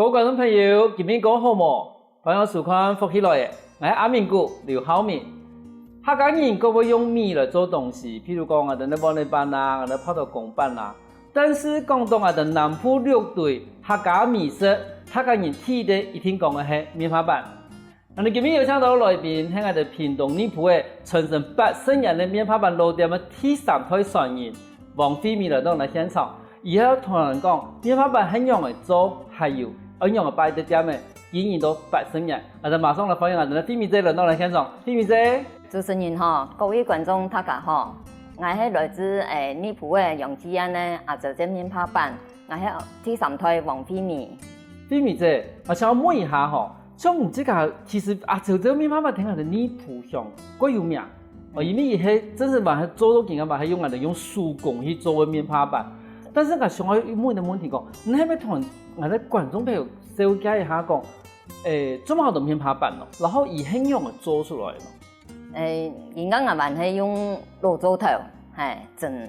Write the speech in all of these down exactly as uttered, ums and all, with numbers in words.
各位觀眾朋友，今晡日過好無？歡迎收看《福氣來了》，𠊎係阿明哥劉浩明。客家人較會用米來做東西，譬如講𠊎兜个碗仔粄啊，𠊎兜个白頭公粄啊。但是講到𠊎兜南部六堆客家美食，客家人第一个一定講个係面帕粄。 𠊎兜今晡日邀請到來賓係𠊎兜屏東內埔个傳承八十年个面帕粄老店个第三代傳人王惠美來到𠊎兜現場。佢愛同𠊎兜講面帕粄係仰仔做，還有愛仰仔擺在店仔經營到八十年。𠊎兜馬上來歡迎𠊎兜个惠美姐來到𠊎兜現場。惠美姐。主持人好，各位觀眾大家好，𠊎係來自內埔个楊枝塭个阿周姐面帕粄，𠊎係第三代王惠美。惠美姐，𠊎想問一下吼， 像你這個，其實阿周姐面帕粄在𠊎兜內埔鄉蓋有名。哦，因為佢係真實還係做到今个嘛，還用𠊎兜用手工去做个面帕粄。但是𠊎想愛問个問題講，你係毋係同𠊎兜觀眾朋友紹介一下講，誒，做麼个面帕粄咯？然後佢係仰仔做出來个？ 誒，應該𠊎還係用老灶頭，係，蒸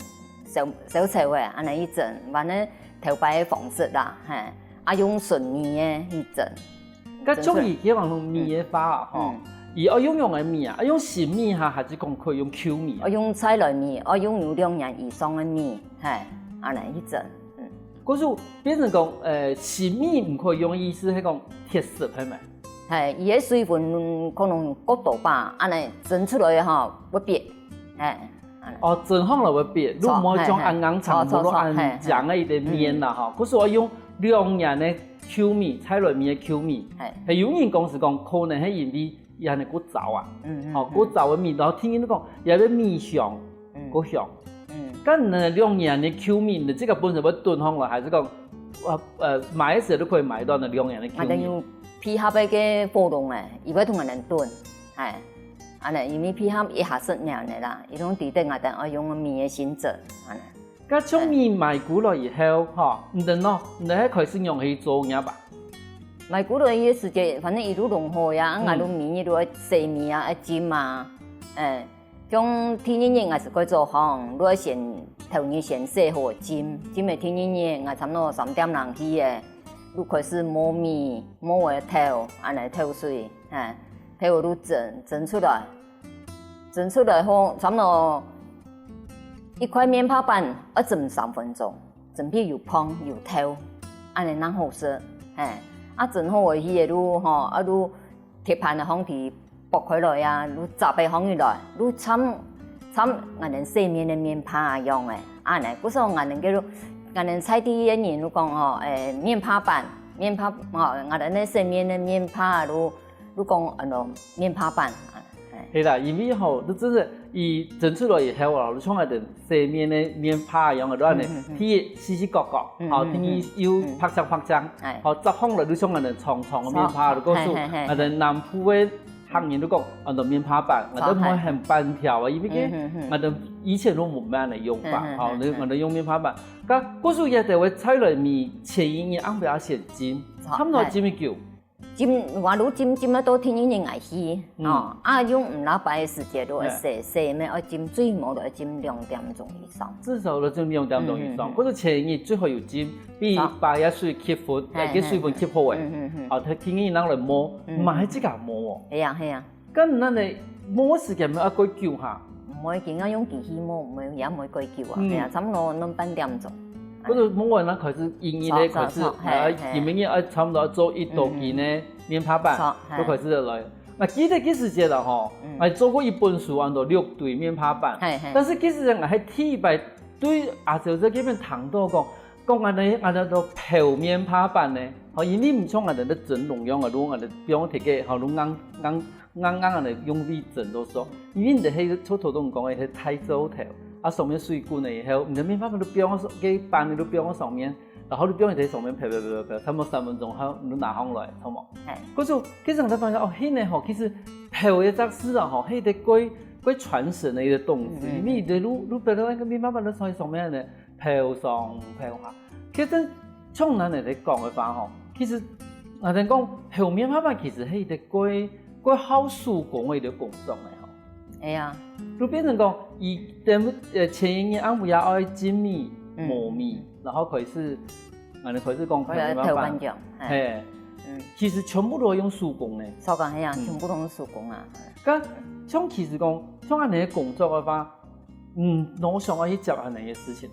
燒燒樵个，恁仔去蒸，還係頭擺个方式啦，係，啊用純米个去蒸。該種佢希望用米个話啊，吼，佢愛用仰个米啊？愛用新米哈，還係講可以用舊米啊？愛用在來米，愛用有兩年以上个米，係，恁仔去蒸。嗯。故所變成講，誒，新米毋可以用，意思係講鐵色係無？ 係，佢个水分可能過多吧，恁仔蒸出來吼會變，係，恁仔。哦，蒸好來會變，著，就無愛像恁硬淨，著，著，無愛恁硬个一個面啦，吼。故所愛用兩年个舊米，在來米个舊米。係。係有人講係講，可能係因為佢恁仔較燥啊，嗯嗯，吼，較燥个味道，聽人講，佢个米香，嗯，較香。嗯。該你兩年个舊米，你這個本身會囤好來，還係講，呃，呃，買个時候都可以買到那兩年个舊米？𠊎兜有 配合該个火龍仔，佢會同𠊎兜燉，係，恁仔，因為配合一下十年个啦，佢攏知得𠊎兜愛用米个性質，恁仔。該將米買過來以後，吼，你兜喏，你兜係開始用去做个吧？買過來个時節，反正佢都弄好呀，啊，𠊎都米，你都愛洗米啊，愛浸啊，誒， 像第二日𠊎係蓋早䟘，就愛先頭日先洗好浸，浸个第二日𠊎差毋多三點零起个，就開始磨米，磨个透，恁仔透水，係，透就蒸，蒸出來，蒸出來後，差毋多一塊面帕粄愛蒸三分鐘，準備有膨有透，恁仔正好食，係，啊蒸好个去个就吼，啊就 鐵盤个放佇剝開來啊，就笮个放入來，就像像𠊎兜洗面个面帕樣仔，恁仔。故所𠊎兜个，𠊎兜在地个人就講吼，誒，面帕粄，面帕，吼，𠊎兜个洗面个面帕就就講恁樣面帕粄，係。係啦，因為吼，就真个佢蒸出來以後啊，就像𠊎兜 洗面个面帕樣个，就恁仔，第一四四角角，吼，第二又白淨白淨，吼，笮䟘來就像恁仔長長个面帕，就故所，恁仔南部个客人就講，恁仔面帕粄，𠊎兜毋會喊粄條啊，因為个，𠊎兜以前都無恁仔用法，吼，𠊎兜用面帕粄。該故所這兜个在來米前一日暗晡也先浸，差毋多浸幾久？ 浸，𠊎就浸浸到第二日𠊎去，哦，啊用毋罅擺个時節就愛洗，洗面愛浸，最無就愛浸兩點鐘以上。至少都浸兩點鐘以上，或者前一日最好有浸，比把該水吸分，誒，該水分吸好誒，好，第二日正來磨，毋係自家磨哦。係啊，係啊。該恁仔磨時間愛幾久哈？毋會，緊愛用機器磨，毋會，也毋會幾久啊，係啊，差毋多兩半點鐘。 或者問我那開始，一日咧開始，啊，一日愛差不多做一多斤个面帕粄，就開始來。𠊎記得該時節啦吼，𠊎做過一本書，安到六堆面帕粄。但是該時節𠊎係第一擺對阿小姐該片聽到講，講恁仔，恁仔做泡面帕粄呢，吼，因為毋像𠊎兜个蒸籠樣啊，就𠊎兜放忒个，吼，就硬硬 硬硬个用米蒸到熟，因為你係臭頭頭講个係大灶頭，啊上面水滾了以後，你个面帕粄就放在該粄就放在上面，然後就放在上面泡泡泡泡，差不多三分鐘後，你就拿上來，好無？故所，其實𠊎發現哦，該呢吼，其實泡个這事啊吼，係一個蓋蓋傳神个一個動作，因為你就就泡到該个面帕粄就在上面呢， 泡上泡下。其實像恁仔來講个話吼，其實𠊎兜講泡面帕粄其實係一個蓋蓋好手工个一個工作个吼。係啊。就變成講，佢等呃前一日暗晡也愛浸米、磨米，然後開始恁樣開始講頭面板，頭面板，嘿。嘿，嗯。其實全部都愛用手工呢。手工，嘿啊，嗯。全部都用手工啊。該像其實講，像恁樣个工作个話，嗯，你有想愛去接恁樣个事情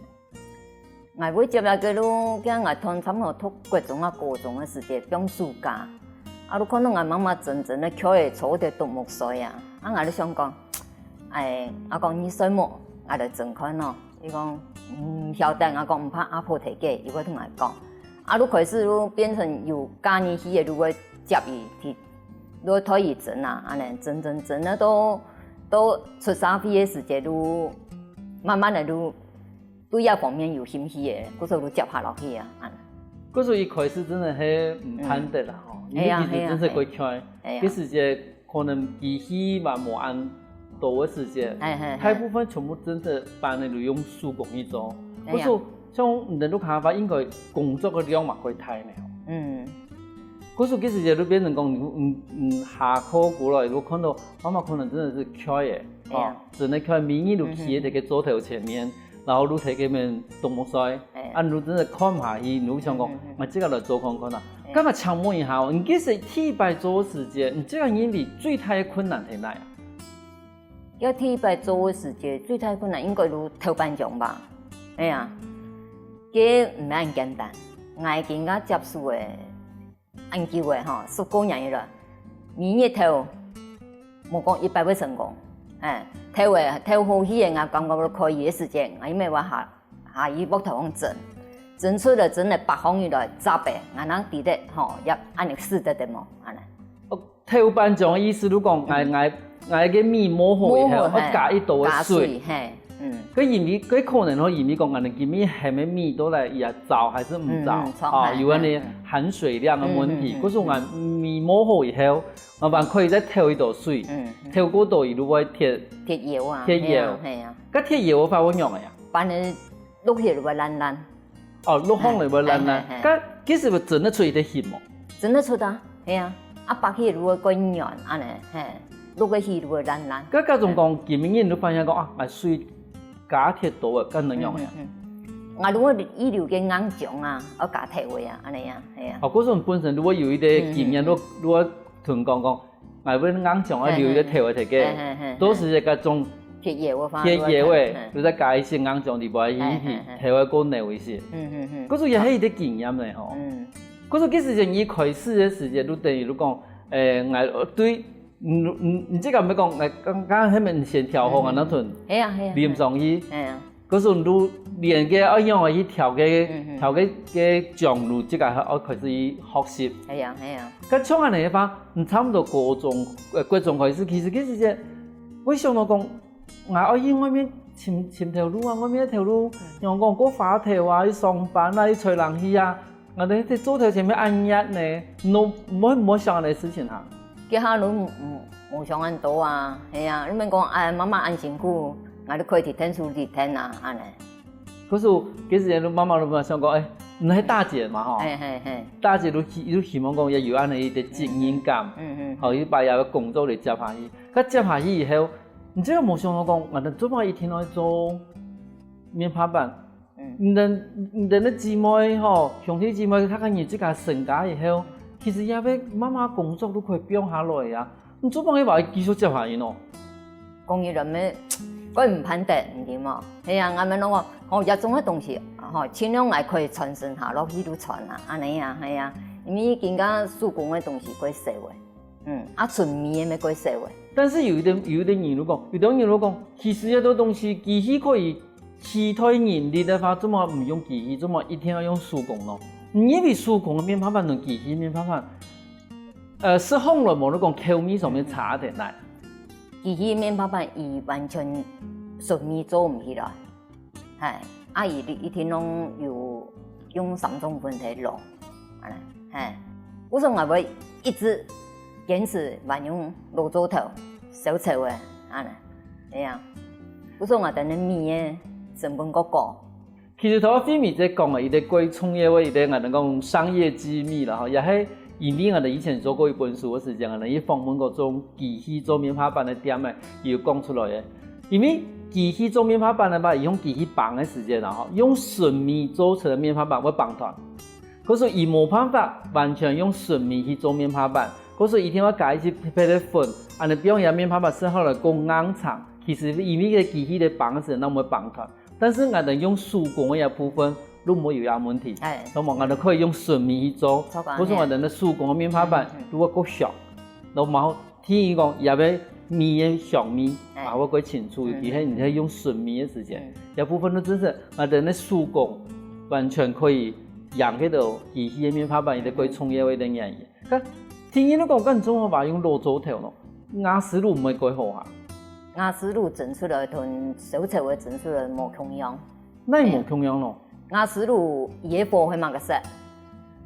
無？𠊎會接啊，該就，該𠊎讀差不多讀國中啊、高中个時節，放暑假。啊，就看到𠊎媽媽整整个𤸁个坐在啄目睡啊，啊，𠊎就想講，哎，阿公你睡無？𠊎來整看哦。佢講，嗯，曉得，𠊎講毋怕阿婆提个，佢會同𠊎講。啊，就開始就變成有假日去个，就會接佢去，就會替佢整啊，恁樣整整整个到，到出社會个時節，就慢慢个就 對這方面有興趣个，故所就接下落去啊，恁。故所一開始真的係毋盼得啦吼，嗯。因為其實真係過𤸁，係啊，係啊。係啊。該時節可能機器嘛無恁多个時節，係，係，係。大部分全部真的班个就用手工去做。係啊。故所像你等屋下个話，應該工作个量嘛過大呢吼。嗯。故所該時節就變成講，你，你，你下課過來，如果看到媽媽可能真的係𤸁个，係啊。哦，真的𤸁，每日就企在該个桌頭前面， 然後就在該面啄目睡，哎。啊，你就真的看毋下去，你就想講，嗯，嗯，嗯。𠊎自家來做看看啊。哎。該𠊎請問一下哦，你該時第一擺做个時節，你自家認為最大个困難在哪啊？該第一擺做个時節，最大个困難應該就頭粄粽吧。哎呀，該毋係恁簡單，𠊎今下接手个 恁久个吼，十過年了，每日投，無講一擺會成功。哎，投个，投好去个，𠊎感覺都可以个時節，𠊎因為𠊎下，下去屋頭項蒸，蒸出來蒸个八方以來，十个，𠊎正知得吼，也恁樣使得个無，恁樣。哦，頭粄粽个意思，你講，嗯。𠊎，𠊎 𠊎个米磨好以後，磨好，愛加一兜个水。嘿，加水，嘿，嗯。該因為，該可能吼，因為講恁樣，今日鹹个米到底也燥還係毋燥？嗯，嗯，哦，有恁樣嗯，嗯。含水量个問題。嗯，嗯，嗯，故所𠊎米磨好以後，𠊎還可以再投一兜水，嗯，嗯。投過多佢就會忒，忒油啊，忒油。係啊，係啊。該忒油个話會仰仔啊？反正落去就會爛爛。 哦，落風了會爛爛。哎，哎，哎。該其實會蒸得出佢个形無？蒸得出啊，係啊。啊，擘起來會過軟，恁樣，嘿，落个去就會爛爛。該，該種講，今日人都發現講，啊，買水加忒多了，該能用呀？嗯，嗯，嗯。啊，如果預留个硬醬啊，愛加忒个啊，恁樣啊，係啊。哦，故所本身如果有一個經驗，嗯，嗯，嗯。如果，如果同講講， 𠊎會硬醬啊，留一個頭个頭个，嘿，嘿，嘿，嘿。都係一個種忒油个話，忒油个，嘿，嘿。就再加一些硬醬，你不愛去，嘿，嘿，嘿。頭个過濃一些。嗯，嗯，嗯。故所也係一個經驗呢，吼。嗯。故所其實一開始个時節，就等於就講，誒，𠊎對，嗯，嗯，你這個毋係講，誒，剛剛後面先調好啊，嗯，嗯，嗯。那陣，係啊，係啊，淋上去。係啊。 故所你就連該愛仰仔去調該，嗯，嗯。調該，該醬你自家愛開始去學習。係啊，係啊。該像恁樣个話，你差不多高中，呃，國中開始，其實其實這，會想到講，𠊎愛去外面尋，尋頭路啊，外面个頭路，嗯。像講過花頭啊，去上班啊，去吹冷氣啊， 𠊎兜在灶頭前面恁熱呢，你會毋會想恁樣个事情哈？該下都無，無，無想恁多啊，係啊，你免講，哎，媽媽恁辛苦，𠊎都可以佇𢯭手佇𢯭啊，恁樣。可是，該時間你媽媽都無想講，哎，你係大姐嘛，吼。嘿，嘿，嘿。大姐都希，都希望講也有恁樣一個責任感，嗯，嗯，嗯。好，去把這個工作來接下去。該接下去以後，你這個無想到講，𠊎兜做麼个一定愛做面帕粄？ 嗯。你等，你等个姊妹吼，兄弟姊妹，大家人自家成家以後，其實也會慢慢工作都可以放下來啊。你做麼个話繼續接下去喏？講起來咩，怪毋盼得，你知無？係啊，𠊎兜攏講，吼，這種个東西，吼，盡量來可以傳承下落去就傳啊，恁樣啊，係啊。因為今下手工个東西過少个。 嗯，啊，賰米个乜過少个。但是有一點，有一點人就講，有的人就講，其實這兜東西機器可以取代人力个話，做麼毋用機器，做麼一定愛用手工咯？你認為手工个面帕粄同機器面帕粄，呃，食起來無你講口味上面差在哪？機器面帕粄佢完全純米做毋起來。 嘿，啊，佢一定攏有用三種粉來弄，恁樣，嘿。故所𠊎會一直堅持還用老灶頭，燒柴个，恁樣，係啊。故所𠊎等个米个成本較高。其實頭先慧美姐講个，一個最重要个一個，𠊎等講商業機密啦，吼，也係因為𠊎等以前做過一本書个時間，𠊎等去訪問過種機器做面帕粄个店个，佢有講出來个。 因為機器做面帕粄个話，用機器繃个時間啊，吼，用純米做成个面帕粄會繃斷。故所佢無辦法完全用純米去做面帕粄，故所一定愛加一息別个粉，恁樣變成面帕粄食起來較硬淨。其實因為該機器个繃時，那會繃斷，但是𠊎兜用手工个這部分，就無有這問題。哎。那麼𠊎兜可以用純米去做，做工，故所𠊎兜个手工个面帕粄，嗯，嗯。就會較香。那麼第一講，這个米个香味，哎。啊，會較清楚，嗯，尤其係你在用純米个時間，嗯。這部分就真係，啊，等於手工完全可以養該兜機器个面帕粄，佢个較重要个一個原因。該第二你講，該你做麼个用老灶頭咯？瓦斯爐毋會較好啊？瓦斯爐蒸出來同燒柴个蒸出來無共樣。 哪會無共樣咯？哎呀，瓦斯爐佢个火係麼个色？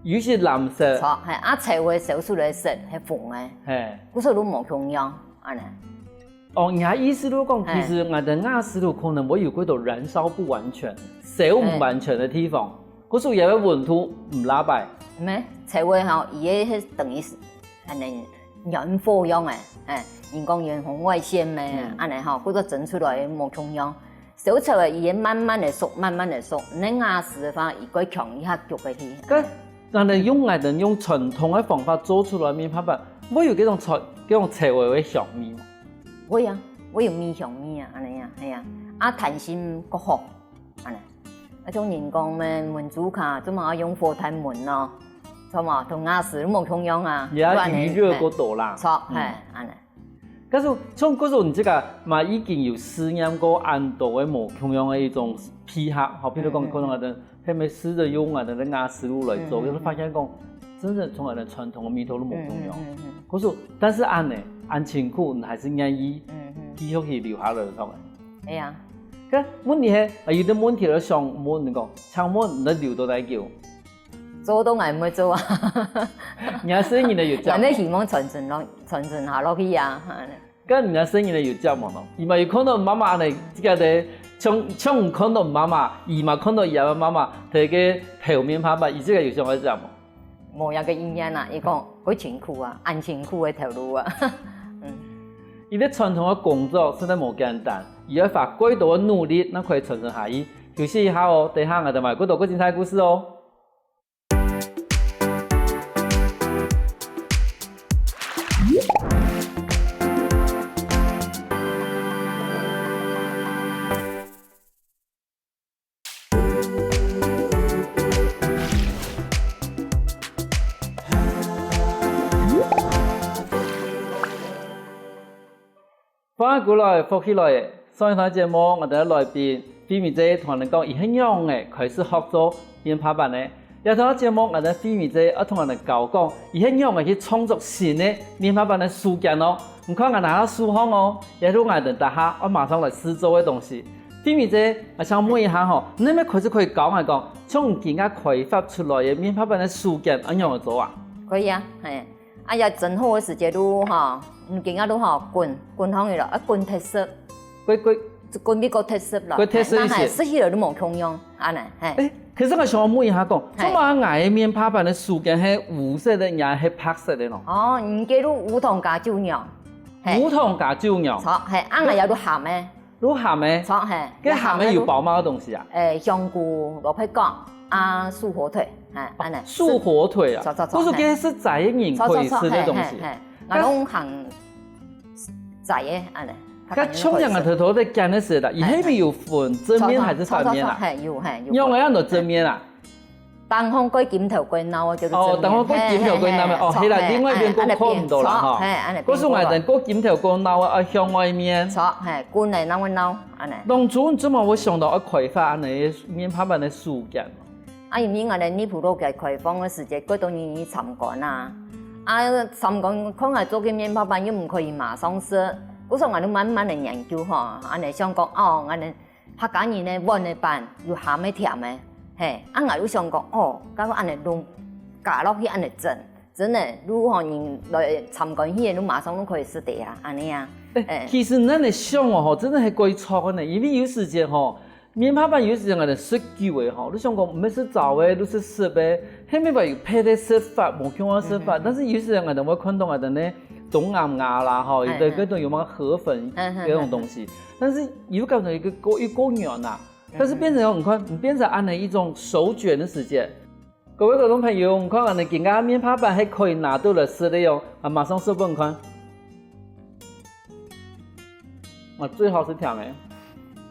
有息藍色。著，係，啊，柴个燒出來色係紅个。係。故所就無共樣，恁樣。哦，你个意思就係講，係。其實𠊎兜瓦斯爐可能會有較多燃燒不完全、燒毋完全个地方，係。故所佢个溫度毋拉擺。毋係，柴个吼，佢个係等於係恁樣 燃火樣个，哎，人講遠紅外線咩，嗯。恁樣吼，故所蒸出來無共樣。燒出來佢會慢慢个熟，慢慢个熟，你瓦斯个話，佢會強一下焗个去。該，恁樣用𠊎兜用傳統个方法做出來个面帕粄，會有該種柴，該種柴个香味無？會啊，會有米香味啊，恁樣啊，係啊，啊，彈性較好。 恁樣。啊，像人講咩，燜豬跤，做麼个用火炭燜咯？著無？同瓦斯都無共樣啊。你愛餘熱較多啦。著，嗯。係，恁樣。但是像故所你這個嘛已經有試驗過恁多个無共樣个一種配合，吼，比如講，嗯，嗯，可能𠊎兜係毋係試著用𠊎兜个瓦斯爐來做，嗯，嗯，就發現講，真正同𠊎兜傳統个味道都無共樣。嗯，嗯，嗯，嗯。故所，但是恁樣，恁辛苦，你還是願意，嗯，嗯。繼續去留下來，著無？ 係啊。該問題係，啊，有兜問題𠊎想問你講，請問你愛留到幾久？做到𠊎毋會做啊。你个細人仔有接？𠊎个希望傳承落，傳承下落去啊。該你个細人仔有接無咯？佢嘛有看著媽媽恁樣，這個咧，像，像看著媽媽，佢嘛看著佢个媽媽，在該包面帕粄，佢這個有想愛接無？ 無這個意願啊，佢講，好辛苦啊，恁辛苦个頭路啊。嗯。因為傳統个工作實在無簡單，佢愛花較多个努力，正可以傳承下去。休息一下哦，等下𠊎兜還有較多个精彩故事哦。 歡迎歸來，福氣來了！上一段節目，𠊎兜个來賓惠美姐同𠊎兜講，佢係仰仔開始學做面帕粄个。這段節目，𠊎兜惠美姐愛同𠊎兜教講，佢係仰仔去創作新个面帕粄个手工哦。 毋過𠊎拿到手項哦，這就𠊎兜這下愛馬上來試做个東西。惠美姐，𠊎想問一下吼，你乜可以，可以教𠊎講，像你今下開發出來个面帕粄个手工愛仰仔做啊？可以啊，係。啊，愛蒸好个時節就吼，你今下就吼，滾，滾好去了，啊，滾忒濕。滾，滾。滾比較忒濕了，滾忒濕一些。係，那係，食起來就無共樣，恁樣，係。欸， 可是𠊎想問一下講，係。做麼个𠊎个面帕粄个手工係烏色个，若係白色个咯？哦，你該就烏糖加酒釀。係。烏糖加酒釀。著，係，恁樣也就鹹个。就鹹个？著，係。該鹹个有包麼个東西啊？欸，香菇、蘿蔔乾，啊，素火腿，係，恁樣。素火腿啊？著，著，著，不是，係。該係齋个人可以食个東西。著，著，著，係，係，係。該𠊎攏行 齋个，恁樣。該像人家偷偷在講个時啦，佢係毋係有分正面還係反面啊？著，著，著，係，有，係，有。仰仔恁多正面啊？頂項該金頭該腦个叫做正面。哦，頂項該金頭該腦个，係，哦，係啦，係，另外一片該看毋著啦，吼。係，恁樣變。故所𠊎兜該金頭該腦个愛向外面。著，係，滾个腦个腦，恁樣。當初你做麼个會想到愛開發恁樣个面帕粄个手工？ 啊，因為𠊎兜內埔老街開放个時節，幾多人去參觀啊。啊，參觀看𠊎做个面帕粄又毋可以馬上食，故所𠊎就慢慢个研究吼，恁樣想講，哦，𠊎兜客家人个碗个粄有鹹个甜个，係，啊，𠊎就想講，哦，該𠊎恁樣弄加落去恁樣蒸，真个，如果吼人來參觀去，就馬上就可以食得啊，恁樣啊。欸，欸。其實恁樣想哦，吼，真个係蓋著个呢，因為有時節吼， 面帕粄有時𠊎兜食久个吼，你想講毋係食燥个，就係食濕个，係無有別个食法，無共樣个食法。嗯，嗯，嗯。但是有時𠊎兜會看著𠊎兜呢，東南亞啦吼，有个，哎，哎。該種有麼个河粉，哎，哎，該種東西。哎，哎。但是有感覺一個過，又過軟啊。嗯，嗯。但是變成你看，你變成恁樣一種手捲个時節，各位觀眾朋友，你看𠊎等今下面帕粄係可以拿到來食个喲，啊，馬上食分你看。啊，最好係甜个。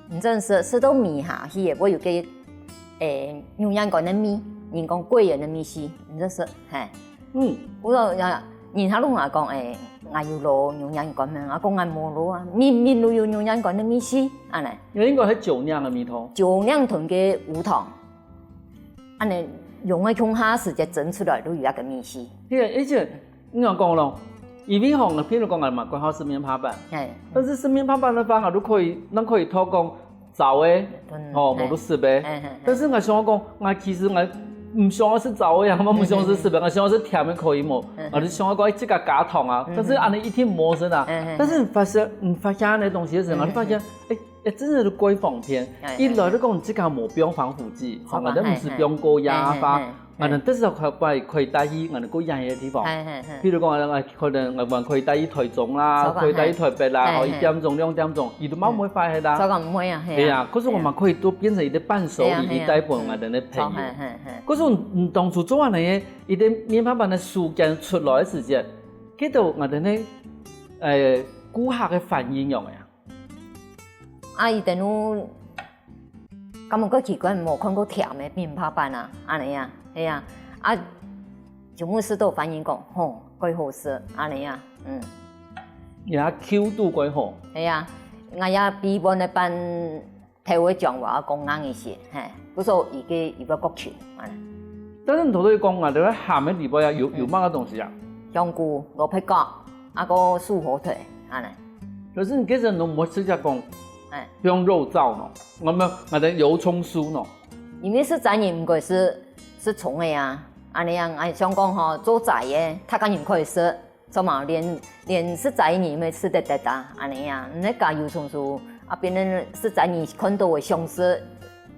你真係食到味下去个，會有个，欸，牛眼乾个味，人講桂圓个味緒，你真係，嘿。嗯。𠊎講，人家攏話講，欸，𠊎有落牛眼乾咩？𠊎講𠊎無落啊，明明就有牛眼乾个味緒，恁呢。應該係酒釀个味道。酒釀同个烏糖。 恁呢用个共下時節蒸出來都有一个味緒。係，而且你講講咯，因為吼，譬如講，𠊎嘛較好食面帕粄，嘿。但是食面帕粄个話，𠊎都可以，咱可以討講燥个，嗯，吼，嘿。無都濕个。嘿，嘿，嘿。但是𠊎想講，𠊎其實𠊎毋想愛食燥个啊，𠊎毋想愛食濕个，𠊎想愛食甜个可以無？嗯，嗯。𠊎就想愛講，哎，自家加糖啊。嗯，嗯。但是恁呢一定無食啊。嗯，嗯，嗯。但是你發現，你發現恁呢東西个時候，嗯，嗯，你發現，嗯。哎， 欸，真个係蓋方便。哎，一來就講自家無放防腐劑，吼，𠊎等毋使放高壓化，𠊎等得時候可以，可以帶去𠊎等較遠个地方。譬如講，𠊎可能𠊎可以帶去台中啦，可以帶去台北啦，吼，一點鐘、兩點鐘，佢都嘛毋會壞忒啦。這個毋會啊，係啊。係啊，可是𠊎等可以都變成一個伴手禮，去帶分𠊎等个朋友。可是你當初做恁呢个，一個面帕粄个時間出來个時節，見到𠊎等个，呃，顧客个反應樣个啊？ 啊，佢等都感覺奇怪，無看過甜个面帕粄啊，恁呢啊，係啊，啊，全部食到反應講，吼，蓋好食，恁呢啊，嗯。也Q度蓋好。係啊，𠊎也比原來粄頭个醬話講硬一些，嘿，故所佢个佢个國情，恁呢。但是你頭頭講啊，這個鹹个裡背啊，有，有麼个東西啊？香菇、蘿蔔角，啊，個素火腿，恁呢。 可是你其實都毋會直接講，哎。用肉燥喏，𠊎等，𠊎等油蔥酥喏。因為食齋人毋過食，食蔥个啊，恁呢啊，𠊎想講吼，做齋个，逐個人可以食，做麼連，連食齋人也食得得啊，恁呢啊，你加油蔥酥，啊，變成食齋人看到會想食，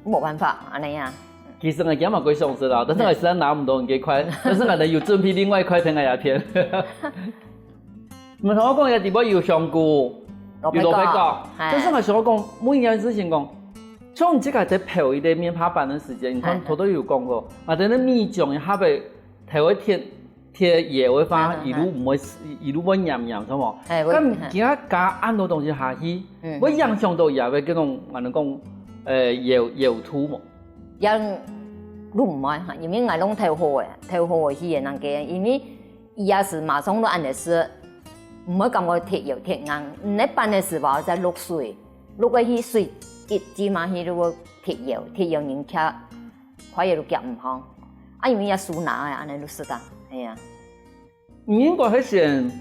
無辦法，恁呢啊。其實𠊎今嘛過想食啦，但是𠊎實在拿毋到你這塊，但是𠊎等有準備另外一塊片个影片。 你同𠊎講，這裡背有香菇，有蘿蔔角，嘿。但是𠊎想講，問一件事情講，像你自家在烰一個面帕粄个時間，你看頭頭有講過，啊，等於米醬一下被烰个忒，忒油个話，嗯，嗯，一路毋會，一路會黏黏，係無？嘿，會，該你今下加恁多東西下去，嗯，會影響到佢个該種，𠊎等講，呃，油，油度無？影路毋會哈，因為𠊎攏烰好个，烰好个去个那個，因為 佢也係馬上就恁呢食，毋會感覺忒油忒硬。你粄个時候再落水，落个去水一浸下去就會忒油，忒油人屐，筷仔都夾毋好。啊，因為也酥拿个，恁呢就食啊，係啊。你應該係先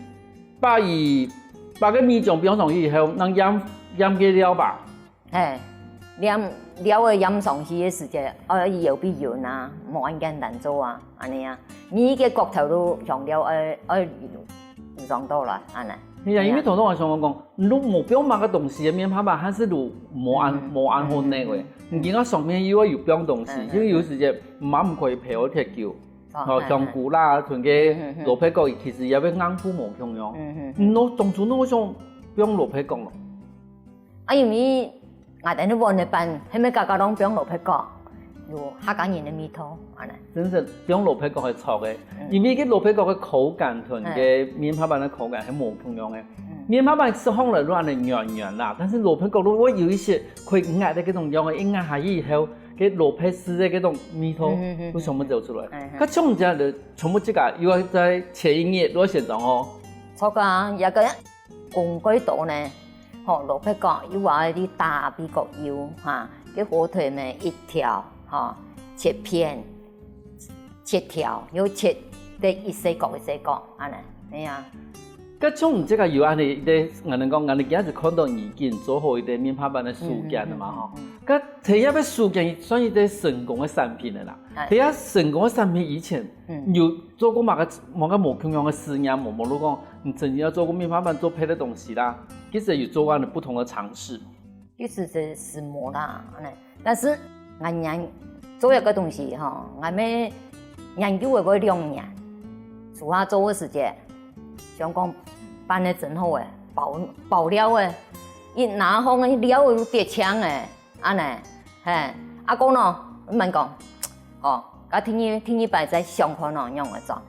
把佢，把个米醬放上去以後，正醃，醃个料吧？ 嘿，料，料仔醃上去个時節，愛油比油啊，無恁簡單做啊，恁呢啊。每一個角頭都香料愛，愛上到來，恁呢。係啊，因為頭先𠊎想講，你都無放麼个東西个面帕粄，還係都無恁，嗯，無恁好捏个。嗯，嗯，嗯。你見到上面又愛有放東西，嗯，嗯，因為有時節嘛毋可以烰忒久。哦，吼，嘿，香菇啦，同个，嗯，嗯，嗯。蘿蔔角其實也會硬度無共樣。嗯，嗯，嗯。你當初哪會想放蘿蔔角咯？ 啊，因為𠊎等个碗个粄，係毋係家家攏放蘿蔔角，有客家人个味道，恁呢。真係放蘿蔔角係著个，嗯。因為該蘿蔔角个口感同該，嗯，面帕粄个口感係無共樣个。嗯。面帕粄食起來就恁呢軟軟啦，但是蘿蔔角就會有一些可以咬个該種樣个，一咬下去以後，該蘿蔔絲个該種味道，嗯，嗯，嗯，嗯。就全部走出來。嗯，嗯。該像這樣个，全部自家又愛再切一塊，就愛先裝好。著啊，這個 講幾多呢？吼，蘿蔔角又愛你打比較幼哈，該火腿呢一條哈，切片，切條，又切得一細角一細角，恁呢，係啊。該像你這個有恁呢，一個，𠊎等講，𠊎等今日看到已經做好一個面帕粄个手工了嘛，吼。嗯，嗯，嗯，嗯。該這下个手工算一個成功个產品了啦。哎。這下成功个產品以前，嗯。有做過麼个，麼个無共樣个試驗無？無論講， 你曾經有做過面帕粄做別个東西啦，其實有做過不同个嘗試。其實係，係無啦，恁呢。但是𠊎研，做一個東西吼，𠊎乜研究个會兩年，暑假做个時節，想講粄个蒸好个，包，包料个，一拿好个料就跌淨个，恁呢，嘿，啊，講咯，慢慢講，哦，該第二第二擺再想看哦仰仔做。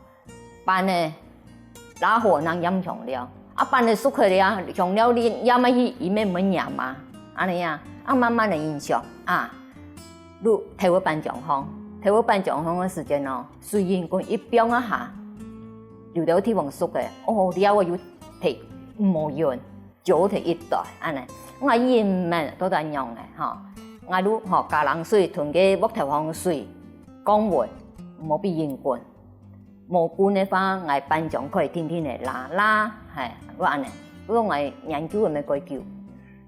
粄仔，拉火正醃香料，啊粄仔熟忒了啊，香料你醃下去，佢乜毋會黏啊，恁仔啊，啊慢慢仔欣賞啊。摎豆仔粄漿放，豆仔粄漿放个時間哦，水分滾一放啊下，有兜地方熟个，哦，料仔有忒無勻。 就忒一袋恁仔。𠊎以前毋捌到底仰仔吼，𠊎就吼加冷水，同該鑊頭項水降溫，毋好分佢滾。無滾个話，𠊎粄漿可以定定仔拉拉，係，就恁仔。不過𠊎研究个乜較久。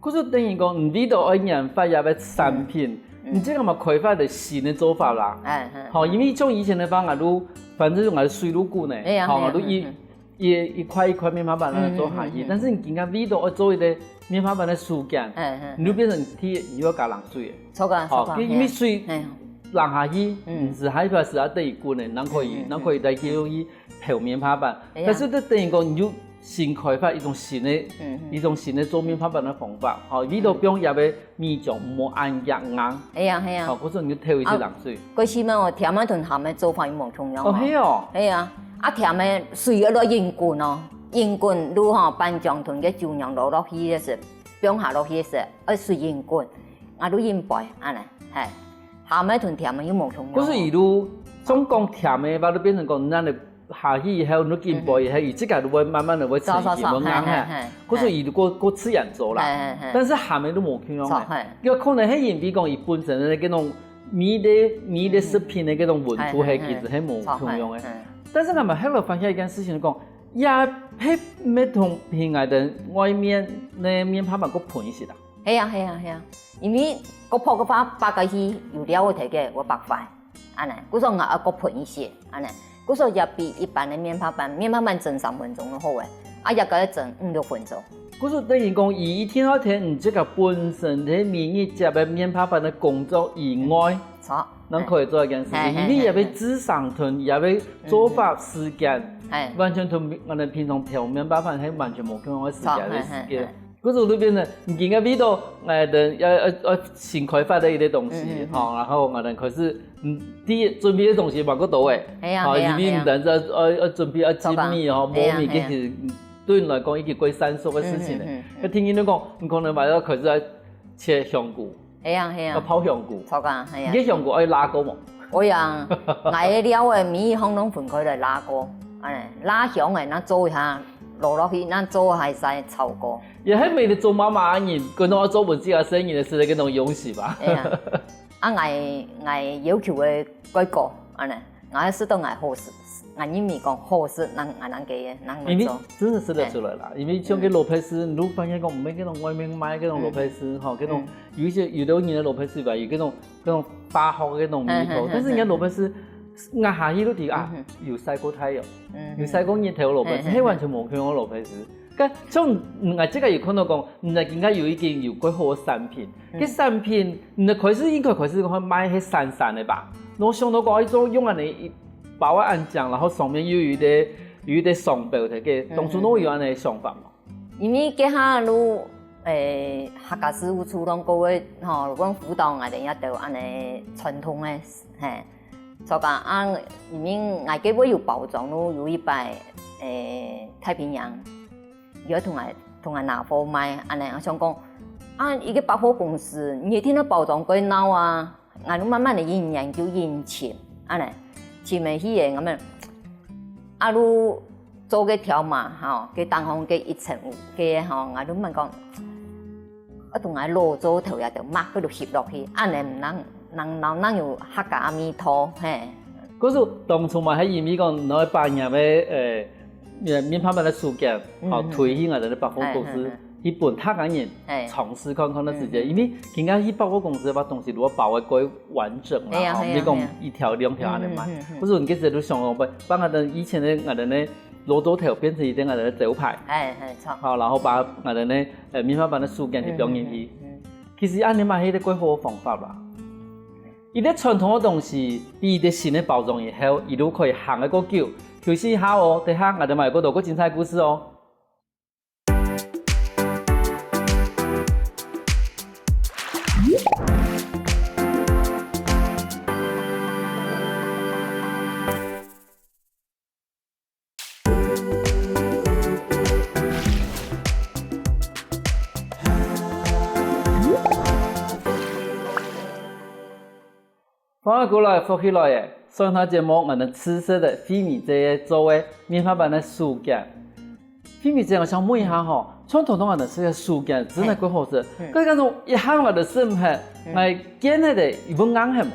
故所等於講，你為著愛研發這个產品，你這个嘛開發个新个做法啦。哎，哎，吼，因為像以前个話，𠊎就反正𠊎水就滾呢，哎呀，吼，哎呀，𠊎就一嗯嗯。 一一塊一塊面包粄恁仔做下去，嗯嗯嗯嗯。但是你今下為著愛做一個面包粄个手感，嗯嗯。你就變成第一你又愛加冷水个。著啊，著啊，哦，因為水係啊。冷下去，嗯。毋係下一擺係愛等佢滾个，正可以，嗯嗯嗯。正可以再繼續去包面包粄。係啊。但是這等於講你就新開發一種新个，嗯嗯。一種新个做面包粄个方法，吼，為著放這个 米漿毋好恁硬。係啊，係啊。好，故所你就摎佢去冷水。哦，該時嘛，甜个同鹹个做法又無共樣哦。哦，係哦。係啊，啊甜个水愛落緊滾哦，緊滾就吼，粄漿同該酒釀落落去个時，放下落去个時，愛水緊滾，啊就緊煸，恁仔，係。鹹个同甜个又無共樣哦。故所佢就，像講甜个話，就變成講，咱个 下去以後，你緊煸以後，佢自家就會慢慢仔會成型，著，著，著，會硬下。係，係，係。故所佢就過，過自然做啦。係，係，係。但是鹹个就無共樣个。著，係。有可能係因為講佢本身个該種米个，米个食品个該種溫度係，係，係，其實係無共樣个。著，係，係。但是𠊎嘛後來發現一件事情，講，也係毋係同平常个外面个面包粄較便宜啦。係啊，係啊，係啊。因為較薄个話，擘下去有料个忒个，會擘壞。 恁仔，故所𠊎愛較便宜一息，恁仔，故所也比一般个面包粄，面包粄蒸三分鐘就好个，啊這个蒸五六分鐘。故所等於講，佢一定愛䀴你這个本身在每日接个面包粄个工作以外，著。正可以做一件事情，係，係，因為佢个製成同佢个做法時間，係。完全同𠊎等平常包面包粄係完全無共樣个時間个時間。著，係，係，係。 故所就變成，你今个為著，呃，人要，要，要新開發个一個東西，嗯，嗯，嗯。吼，然後𠊎等開始，嗯，第一準備个東西嘛較多誒，係啊，吼，係啊，因為你等下要，要準備要精米吼，係啊，磨米，係啊。其實，嗯，對你來講已經過生疏个事情了。嗯，嗯，嗯，嗯。該聽人就講，你可能嘛要開始要切香菇，係啊，係啊。要泡香菇，著啊，係啊。你个香菇愛焫過無？ 會啊，𠊎个料仔每一項攏分開來焫過，恁仔，焫香个，正做一下，落落去，正做下再炒過。也還沒得做媽媽个人，可能要做分自家生意个時，該種勇氣吧。哎呀，啊，𠊎，𠊎要求个較高，恁仔，𠊎食到𠊎好食，𠊎認為講好食，人，𠊎人个，人會做。因為真的食得出來啦，因為像該蘿蔔絲，你都發現講，毋係該種外面賣該種蘿蔔絲，吼，該種，有一些，有的人个蘿蔔絲吧，有該種 該種化學个該種味道，嗯，嗯，嗯，但是人家蘿蔔絲壓下去都知啊，嗯，嗯。有曬過太陽，嗯，嗯。有曬過日頭个蘿蔔絲，嗯，嗯，嗯。係完全無共樣个蘿蔔絲。該像，嗯，𠊎這个有看到講，人家應該有已經有過好个產品，嗯。該產品，你開始應該開始講賣係散散个吧？我想到講，一種用恁仔一包啊恁靚，然後上面又有一個，有一個商標个，該當初都有恁仔想法嘛。 因為該下就，誒，客家事務處攏過會，吼，攏輔導𠊎兜這兜恁仔傳統个，嘿，做工啊，因為𠊎該會有包裝，就有一擺，誒，太平洋，有同𠊎，同𠊎拿貨賣，恁仔，𠊎想講，啊，一個百貨公司，你一定愛包裝較鬧啊， 𠊎就慢慢仔研究研尋，恁仔，尋仔去仔，𠊎等，啊就做該條碼，吼，該頂項該一層有，該吼，𠊎就問講，啊，同𠊎老早頭也就抹，佢就翕落去，恁仔毋能，能，能，能有客家味道，嘿。可是當初嘛，還因為講，然後把人个，誒，面，面拍板个手機，嗯，吼，嗯。推去𠊎等个百貨公司，嘿，嘿，嘿。 去分大家人，嘿。嘗試看看个時間，嗯，嗯。因為今下去百貨公司个話，東西如果包个較完整啦，嘿啊，吼，嘿啊，毋係講一條兩條恁仔賣。嘿啊。嗯，嗯，嗯，嗯。可是𠊎等該時就想講，把，把𠊎等以前个𠊎等个老早頭變成一個𠊎等个招牌。嘿，嘿，著。好，然後把𠊎等个，呃，面拍板个手機去放進去。嗯，嗯，嗯，嗯。其實恁仔嘛係一個較好个方法啦。一個傳統个東西，比一個新个包裝以後，佢就可以行得較久。休息一下哦，等下𠊎等嘛有較多較精彩个故事哦。歡迎過來，福氣來了！上一堂節目，𠊎等試食个惠美姐做个棉花粄个手卷。惠美姐，𠊎想問一下吼，像頭先𠊎等試个手卷，真个蓋好食。嗯。該該種一下𠊎等試毋忒，嗯。𠊎見个咧，會硬忒無？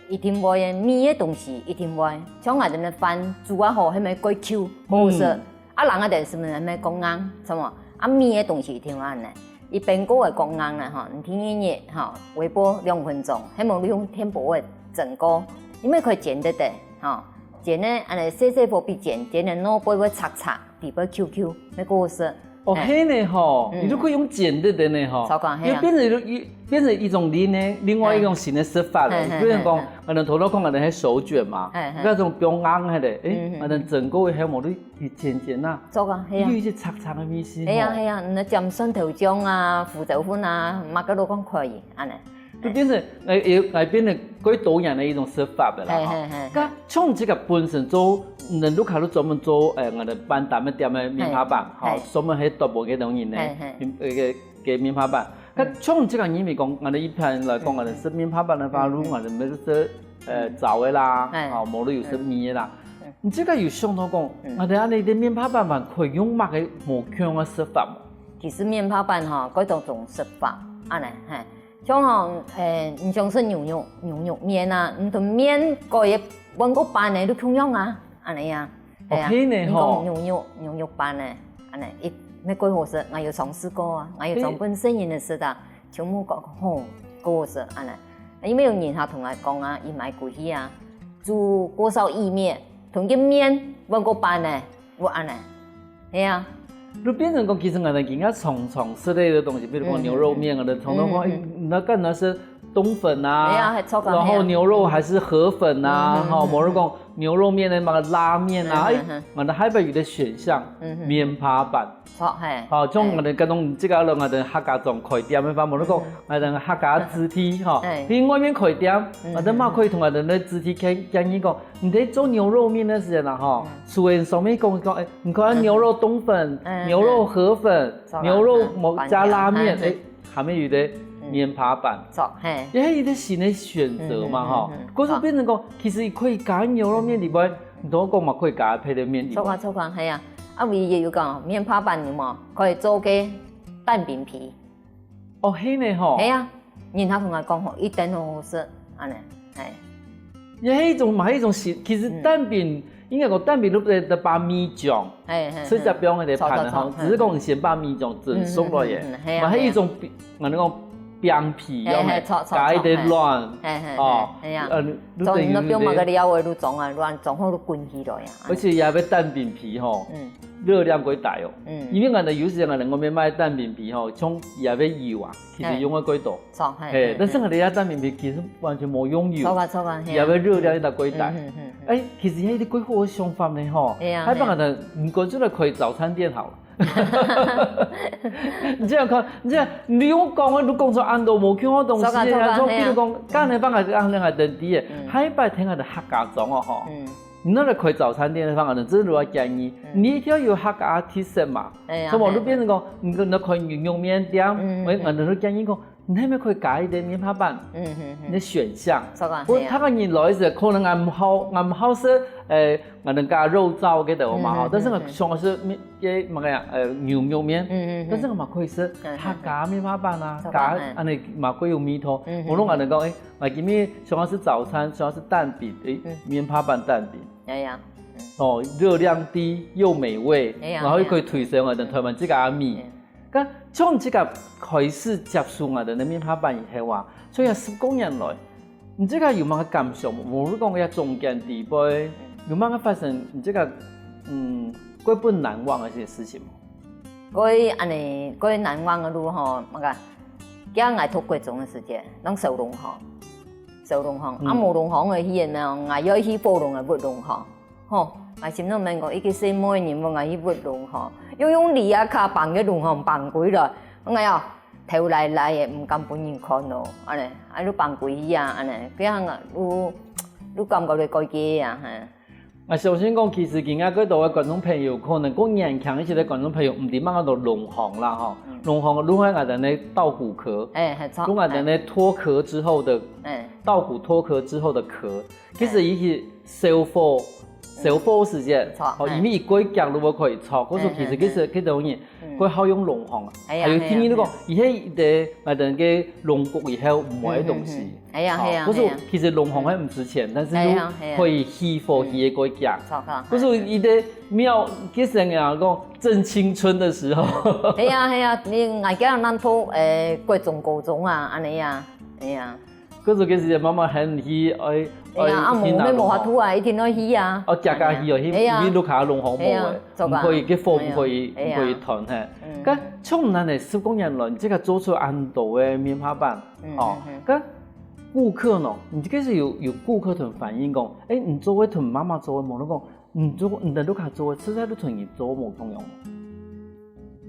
一定會个，米个東西一定會。像𠊎等个粄煮啊好，係毋係蓋Q，好食。嗯。 啊，冷个東西係毋係蓋硬，著無？啊，米个東西一定愛恁呢。一般過个蓋硬了吼，你第二日吼，微波兩分鐘，係無你用電鍋仔蒸過，你乜可以煎得得吼，煎个恁呢細細火煸煎，煎个外背會脆脆，裡背Q Q，乜蓋好食。哦，嘿。係呢吼，嗯。你都可以用煎个个呢吼，著講，係啊。又變成一，變成一種另，另外一種新个食法了。嘿，嘿，比如講，嘿，嘿。𠊎等頭先講个該手卷嘛，嘿，嘿。該種放硬个咧，誒，嗯，嗯，𠊎等蒸過以後無你 佢煎煎啊，著啊，係啊。有一些脆脆个味緒吼。係啊，係啊，你沾蒜頭醬啊、胡椒粉啊，麼个都講可以，恁呢。就變成，哎，哎，哎，變成蓋多樣个一種食法个啦，吼。嘿，嘿，嘿，嘿。該像這個本身做，你屋下都專門做，哎，𠊎等粄擔个店个棉花粄，吼，嘿，嘿。專門係做粄个東西呢，嘿，嘿。嗯，那個，个棉花粄。該，嗯。像這個你咪講，𠊎等一般來講，嗯，𠊎等食棉花粄个話，嗯，嗯。如果𠊎等乜係食，呃，嗯。燥个啦，哎。吼，無就有食米个啦。嗯。 你這個有想到講，嗯。𠊎等恁呢个棉花粄還可以用麼个無共樣个食法無？其實棉花粄吼，蓋多種食法，恁呢，嘿。像吼，誒，你想食牛肉，牛肉麵啊，你同麵改个換個粄呢，都共樣啊，恁呢啊。哦，係啊。係呢吼。你講牛肉，牛肉粄呢，恁呢，一，乜蓋好食，𠊎有嘗試過啊，𠊎有專門細人仔食啊。 全部講，吼，蓋好食，恁呢。因為有人哈同𠊎講啊，佢買歸去啊，煮鍋燒意麵，同个麵換個粄呢，會恁呢。係啊。就變成講，其實𠊎等今下常常食个東西，比如講牛肉麵，嗯，嗯，嗯。𠊎等常常講，嗯，嗯，嗯。哎，那個那是冬粉啊，係啊，還著啊，然後牛肉還是河粉啊，係啊。嗯，嗯，吼，嗯，嗯。無就講牛肉麵个麼个拉麵啊，嗯，嗯，嗯。哎，𠊎等還有一個選項，嗯，嗯，嗯。棉花粄。 著，嘿。吼，像𠊎等該種，這個了，𠊎等客家庄開店个話，無就講，嗯。𠊎等客家子弟，吼，嘿。去外面開店，嗯，𠊎等嘛可以同𠊎等个子弟建，建議講，你在做牛肉麵个時間啦，吼，嗯。雖然上面講講，哎，你看牛肉冬粉，嗯，牛肉河粉，嗯。牛肉麼个加拉麵，嗯，嗯。哎，下面有个棉花粄。著，嘿。也係一個新个選擇嘛，嗯，嗯，吼。嗯，嗯。可是變成講，其實可以加牛肉麵裡背，嗯。你同𠊎講嘛，可以加配个麵裡背。著啊，著啊，係啊。 啊，佢也有講，棉花粄有無？可以做个蛋餅皮。哦，係呢吼。係啊，人客同𠊎講吼，一定好好食，恁呢，嘿。也係一種，嘛係一種形，其實蛋餅，嗯。應該講蛋餅都係，都把米漿，嘿，嘿，直接放在那盤的吼，嘿。著，著，著，只是講先把米漿蒸熟了耶，嗯，嗯，嗯，嗯，係啊，嘛係一種餅，𠊎等講 餅皮，嘿，嘿，有無？著，著，加一點卵，嘿，嘿，嘿，哦，係啊。呃，你，你等於，裝，你放麼个料个，你裝啊，卵裝好就滾起來啊。而且也愛蛋餅皮吼，嗯。熱量過大哦。嗯。因為𠊎等有時間，𠊎等外面賣蛋餅皮吼，像也愛油啊，其實用个過多。嘿。著，嘿，嘿，嘿，但是𠊎等這蛋餅皮其實完全無用油。著啊，著啊，係啊。也愛熱量一大過大。嗯，嗯，嗯，嗯。哎，其實這係一個過好个想法呢吼。係啊，還幫𠊎等，係啊。你乾脆來開早餐店好了。 你這樣看，你這樣，你用講个，你講出恁多無共个東西，著啊，著啊，像比如講，係啊。剛才放个，剛才還等低个，嗯。下一擺聽个客家庄哦吼。嗯。你那來開早餐店个話，可能真的要建議，嗯。你一定要有客家特色嘛。哎呀，所以我就變成講，你可能開牛肉麵店，嗯，嗯，我，嗯。我就建議講， 你係毋係可以加一點棉花粄？嗯，嗯，嗯。你个選項。著啊，係啊。不過客家人來時，可能𠊎毋好，𠊎毋好食，誒，𠊎等加肉燥个个嘛吼，嗯，嗯，但是𠊎想个係麵，个麼个呀，呃，牛肉麵，嗯，嗯，嗯。但是𠊎嘛可以食，嗯，嗯，嗯。客家棉花粄啊，著啊，加，嗯。恁呢嘛可以有味道。嗯，嗯，無論𠊎等講，嗯。誒，𠊎今日想要食早餐，想要食蛋餅，誒，嗯。棉花粄蛋餅。哎呀，嗯。哦，熱量低又美味，哎呀，然後又可以推銷𠊎等台灣自家个米。哎呀。嗯。 該從自家開始接觸𠊎等个棉花粄以後啊，所以啊，十過年來，你自家有麼个感想無？無論講這中間裡背，有麼个發生你自家，嗯，過不難忘个一些事情無？過恁呢，過難忘个路吼，麼个，今𠊎讀國中个時節，當燒籠吼，燒籠吼，啊，嗯。無籠吼个去个呢，𠊎愛去火籠个屋籠吼。 吼，𠊎心肚面講，一個細妹人問𠊎去屋籠吼，又用犁啊卡挷个籠吼挷歸來，𠊎呀，頭犁犁个，毋敢分人看哦，恁呢，啊，就挷歸去啊，恁呢，這樣啊，就，就感覺到怪怪啊，嘿。𠊎相信講，其實今下蓋多个觀眾朋友，可能過年輕一些个觀眾朋友，毋知麼个叫做籠吼啦吼。嗯。龍項，龍係𠊎等个稻穀殼，哎，係，著，龍𠊎等个脫殼之後的，哎，稻穀脫殼之後的殼，其實佢係燒火，燒火時節，著，哦，哎，因為佢過遽就會可以著，故所其實其實，哎，哎，哎，佢等人，嗯，佢好用龍項啊。哎呀，還有第二，哎呀，你講，哎呀，佢係一個𠊎等个龍骨以後毋會个東西。嗯，嗯，嗯。係啊，係啊，哦，故所係啊。其實龍項係毋值錢，但是又，係啊，係啊，可以起火，嗯，起个過遽。著，著，故所佢个廟，其實人家講正青春的時候。係啊，係啊，你，𠊎个人都，誒，國中、高中啊，恁樣啊，係啊。故所其實媽媽喊你去，哎，哎呀，啊，無，去拿龍項。無法度啊，一定愛去啊。哦，遽遽去哦，去，係啊。去屋下龍項無誒，係啊，著啊。毋可以，該火毋可以，哎呀，毋可以斷嘿。哎呀。嗯。該像恁樣呢，十過年來，你自家做出恁多个面帕粄，嗯，哦，嗯，嗯。該顧客呢？你這個係有，有顧客同反映講，誒，你做个同媽媽做个無，你講，你做，你在屋下做个，實在都同你做無共樣。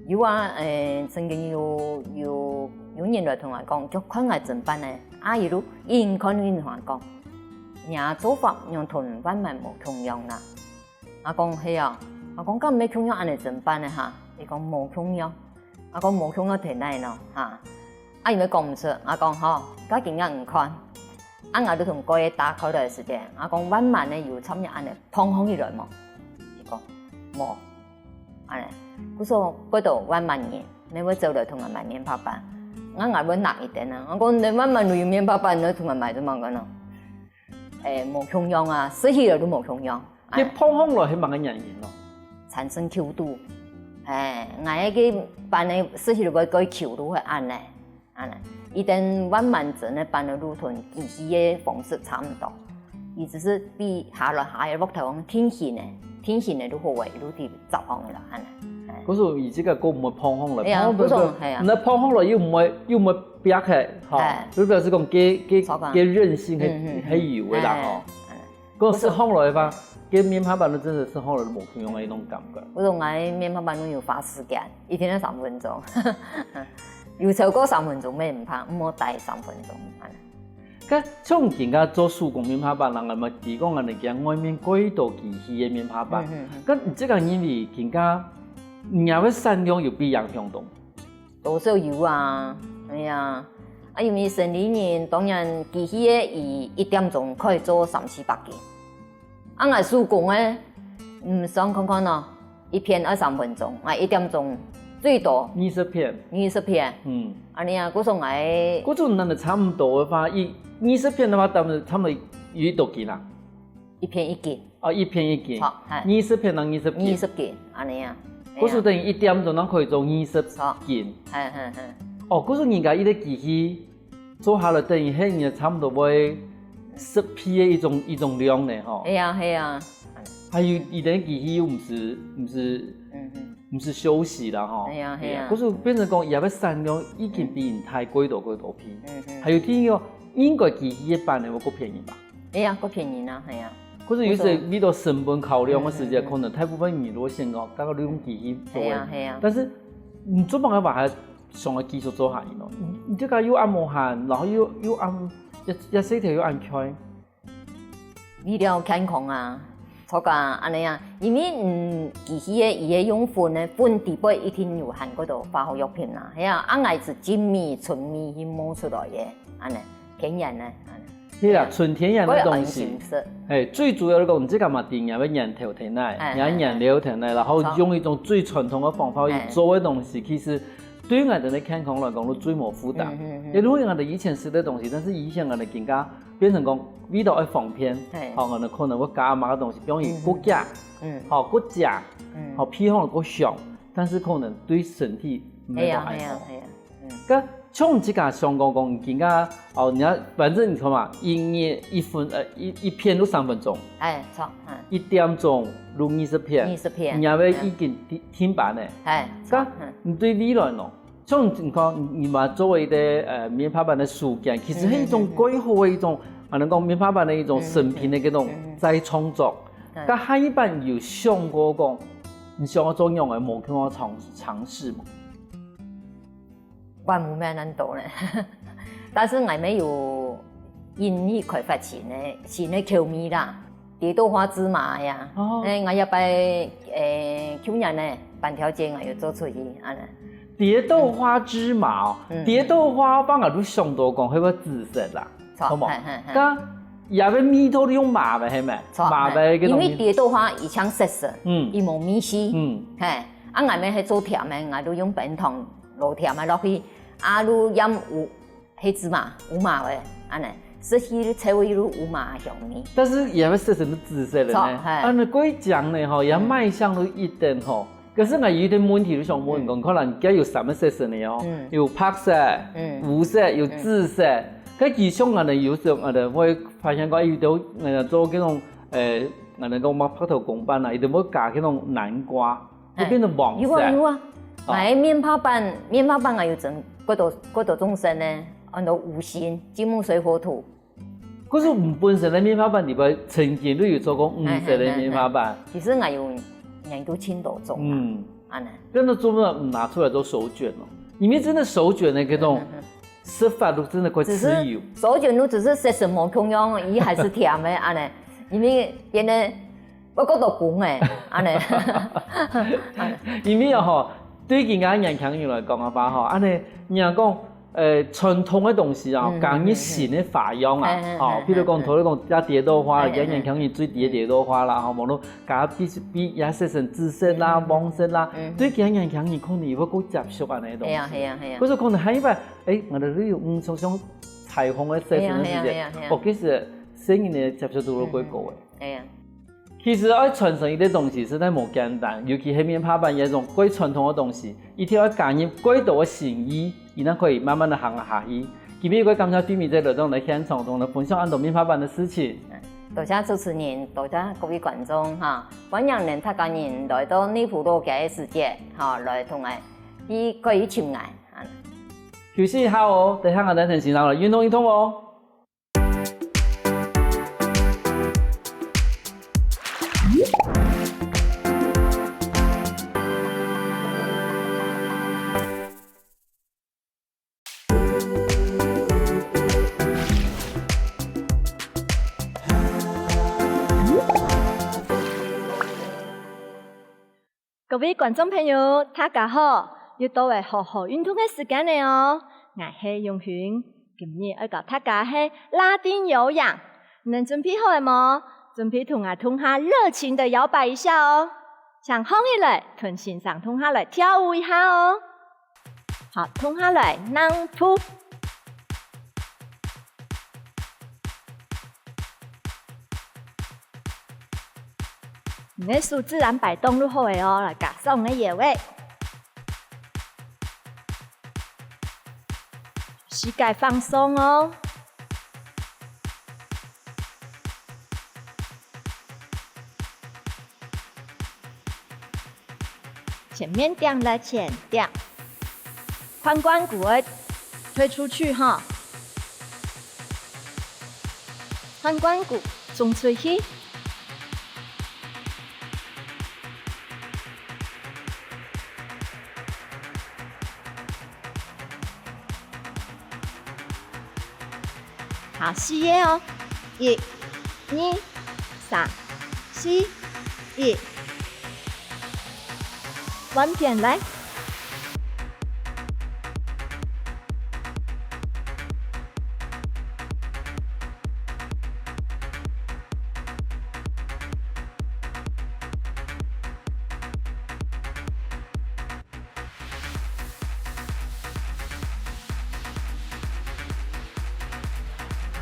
有啊，誒，曾經有，有，有人來同𠊎講，就看𠊎整辦呢，阿姨都硬看硬同𠊎講，你啊做法樣同萬巒無共樣啦。𠊎講，係啊。𠊎講，該毋係共樣恁樣整辦呢哈？佢講，無共樣。 𠊎講無共樣在哪呢哈？啊，因為講毋出，𠊎講吼，該今日你看，啊，𠊎就同蓋仔打開來時間，𠊎講萬巒呢有參與恁樣膨風起來無？佢講無，恁樣，故所蓋多萬巒人，你會走來同𠊎買面帕粄，𠊎𠊎會拿一點啊，𠊎講你萬巒有面帕粄，你同𠊎買做麼个呢？誒，無共樣啊，食起來都無共樣。 該膨風來係麼个原因咯？產生Q度。誒，𠊎个粄呢，食起來會較Q度會恁呢，恁呢。佢等萬巒整个粄个路同機器个方式差毋多，佢只係比下來下个鑊頭定型个，定型个就好个，就直接炸開个啦，恁呢。誒。故所佢這個較毋會膨風來，哎呀，膨風來，故所，哎呀。該膨風來又毋會，又毋會煏忒，吼，哎。就表示講該，該，著啊。該韌性係，嗯，嗯，嗯。係有个啦，哎，吼。哎。 講食好來吧，該面帕粄真係食好來都無共樣个一種感覺。𠊎講𠊎面帕粄都有花時間，一定愛三分鐘。有超過三分鐘乜毋怕，毋好大三分鐘。該像今下做手工面帕粄，人家嘛提供恁樣个外面蓋多機器个面帕粄。嗯，嗯，嗯。該你自家認為今下若个產量有被影響到？ 多少有啊，哎呀，啊，因為生理人當然機器个佢一點鐘可以做三四百斤，啊，𠊎手工个，你算看看哦，一片愛三分鐘，𠊎一點鐘最多二十片。二十片，嗯。恁樣啊，故所𠊎，故所恁樣差毋多个話，一，二十片个話，差不多，差不多有幾多斤啊？ 一片一斤。哦，一片一斤。著，係。二十片當二十斤。二十斤，恁樣啊。故所等於一點鐘，𠊎可以做二十斤。係，係，係。哦，故所人家一個機器做下來，等於係人家差不多會十倍个一種，一種量呢，吼。係啊，係啊。還有佢等機器又毋係，毋係，嗯哼。毋係休息啦，吼。係啊，係啊。係啊，故所變成講，佢个產量已經比人大幾多幾多倍。嗯哼。還有第二個，應該機器个粄呢，會較便宜吧？ 係啊，較便宜啊，係啊。可是有時為著成本考量个時節，嗯，嗯，嗯。可能大部分人都會選講，剛剛你用機器做个。係啊，係啊。但是你做麼个還想要繼續做下去呢？你，你這個又恁無閒，然後又，又恁，也，也身體又恁𤸁。為了健康啊，著啊，恁樣啊，因為，嗯，機器个，佢个用粉呢，粉底背一定有含過多化學藥品啊，係啊，啊，𠊎係精米純米去磨出來个，恁樣，天然个，恁樣。 係啦，哎呀，純天然个東西。我也很欣賞。哎，最主要來講，你自家嘛，定然个源頭在哪，哎，哎，哎。然後原料在哪，然後用一種最傳統个方法去做个東西，哎。其實對於𠊎兜个健康來講，都最無負擔。嗯，嗯，嗯。因為𠊎兜以前食个東西，但是以前𠊎兜更加變成講，為了愛方便，哎。吼，𠊎兜可能會加麼个東西，比如講果醬，嗯，嗯。吼，果醬，嗯。吼，配方果香，但是可能對身體毋係講恁好。哎呀，哎呀，哎呀。 嗯。該像你自家想講講，今下，哦，你要，反正你看嘛，一日一分，呃，一，一片都三分鐘。哎，著，嗯。一點鐘都二十片。二十片。你也會已經停，停板呢。哎，著，該嗯。你對未來呢？像你看，你嘛作為一個，呃，面帕粄个手工，其實係一種嗯，嗯，嗯。蓋好个一種，啊，能講面帕粄个一種成品个一種嗯，嗯，嗯。再創作。嗯。該下一擺有想過講，你想要做仰个無共樣个嘗，嘗試無？ 𠊎無麼恁多呢。但是𠊎乜有願意開發新个，新个口味啦。蝶豆花芝麻呀。哦。哎，𠊎這擺，誒，舊年呢，粄條煎𠊎有做出去，恁樣。蝶豆花芝麻哦，嗯。蝶豆花，𠊎就想到講，係毋係紫色啦？著，好無？係，係，係。該這个味道你用麻个，係無？著，麻个个東西。係，因為蝶豆花佢淨色素，嗯。佢無味緒。嗯。係，啊，𠊎兜係做甜个，𠊎就用冰糖落甜个落去，啊，就染有 係芝麻，有麻味，恁呢，食起來就有麻香味。但是也會色成紫色的呢。著，嘿。啊，該過講呢，吼，也賣相都一等吼。嗯。可是𠊎有一點問題，就想問講，嗯。可能該有三個色成的哦，嗯。有白色、嗯。烏色、有紫色。嗯。該其中可能有時候，可能會發現講，有兜，呃，做這種，呃，可能講嘛，白頭公辦啊，有兜會加這種南瓜。 會變成黃色。有啊，有啊。哦。𠊎个面帕粄，面帕粄𠊎有整幾多，幾多種色呢，安到五星，金木水火土。可是𠊎等本身个面帕粄裡背曾經都有做過五色个面帕粄。哎，哎，哎，哎。其實𠊎有研究盡多種啊，嗯。恁呢。但是做麼个拿出來做手捲哦？因為真的手捲的這種，嗯，嗯，嗯。食法都真的會自由。只是手捲都只是色素無共樣，佢還是甜个，恁呢。因為變得 我覺得講誒，恁呢。因為吼，對今个年輕人來講个話吼，恁呢，人家講，呃，傳統个東西啊，嗯，加入新个花樣啊，嗯，嗯，吼，嗯，譬如講，嗯，嗯。頭先講，這蝶豆花，嗯，嗯，嗯。這年輕人最中意个蝶豆花啦，吼，無論加比，比也色成紫色啦、嗯，嗯。黃色啦，嗯，嗯。對今个年輕人可能會較接受恁呢个東西。係啊，係啊，係啊。或者可能還有一擺，誒，𠊎等有，嗯，像，像彩虹个色成个時節，係啊，係啊，係啊，係啊。哦，其實細人个接受度都會高誒。嗯，嗯。係啊。 其實愛傳承一個東西實在無簡單，尤其係面帕粄這種過傳統个東西，一定愛加入過多个心意，佢正可以慢慢个行下去。今日个感謝對面這來到來現場同𠊎分享恁多面帕粄个事情。多謝主持人，多謝各位觀眾哈，歡迎恁大家人來到內埔老街个時節哈，來同𠊎去，可以尋𠊎。休息一下哦，等下𠊎等先生來運動一通哦。 各位觀眾朋友，大家好！又到了好好運動个時間了哦！𠊎係永興，今日愛教大家个拉丁有氧。你等準備好了無？準備同𠊎共下熱情的搖擺一下哦！請䟘起來，同先生共下來跳舞一下哦！好，共下來，躘步。 你个手自然擺動就好了哦，來加上你个腰仔。膝蓋放鬆哦。 前面點來前點，髖關節愛推出去哈，髖關節衝出去。 好，四個哦，一、二、三、四、一。換片來。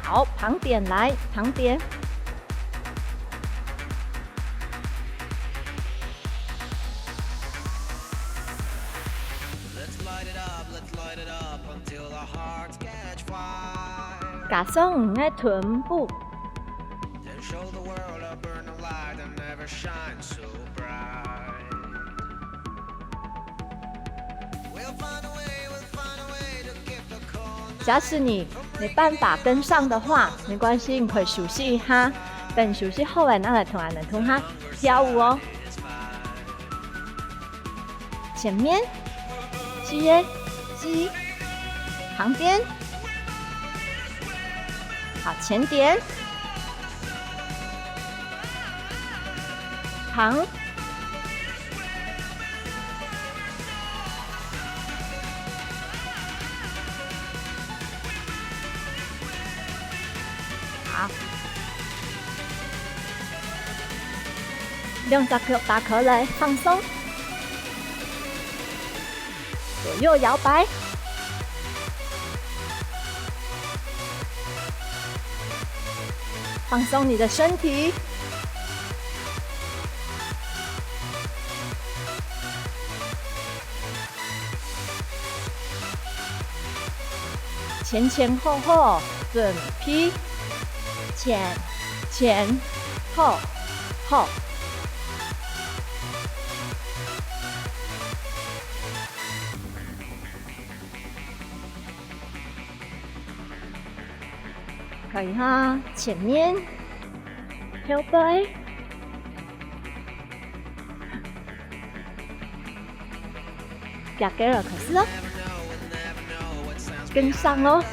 好，旁邊來，旁邊。 加上你个臀部。 假使你沒辦法跟上的話，沒關係，你可以休息一下。等休息好了，再來同𠊎等同下跳舞哦。前面，四個，四，旁邊，好，前點，旁。兩隻腳打開來，放鬆，左右搖擺，放鬆你的身體。 前前後後，準備，前，前，後，後。可以哈，前面，後背。 行過來開始哦，跟上哦。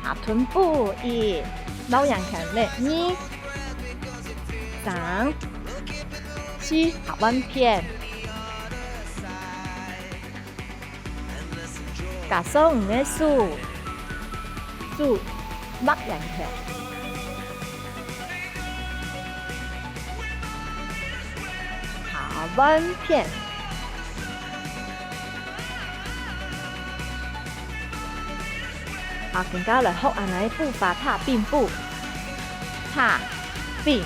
下，臀部，一，摎圓圈來，二，三，四，下半片。 加上你个手，手，畫圓圈。下半片。好，跟下來學恁樣步伐踏並步，踏並。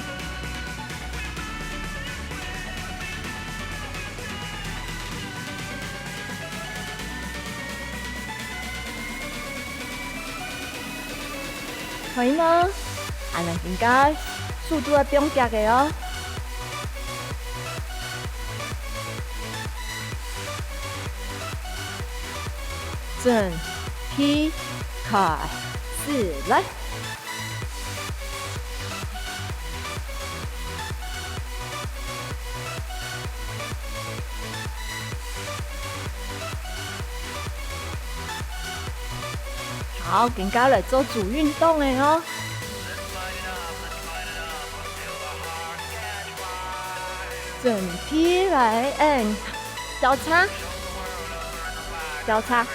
可以嗎？恁樣應該速度愛放遽个哦。準備，開始，來！ 好，跟下來做足運動个哦。準備來，嗯，交叉，交叉，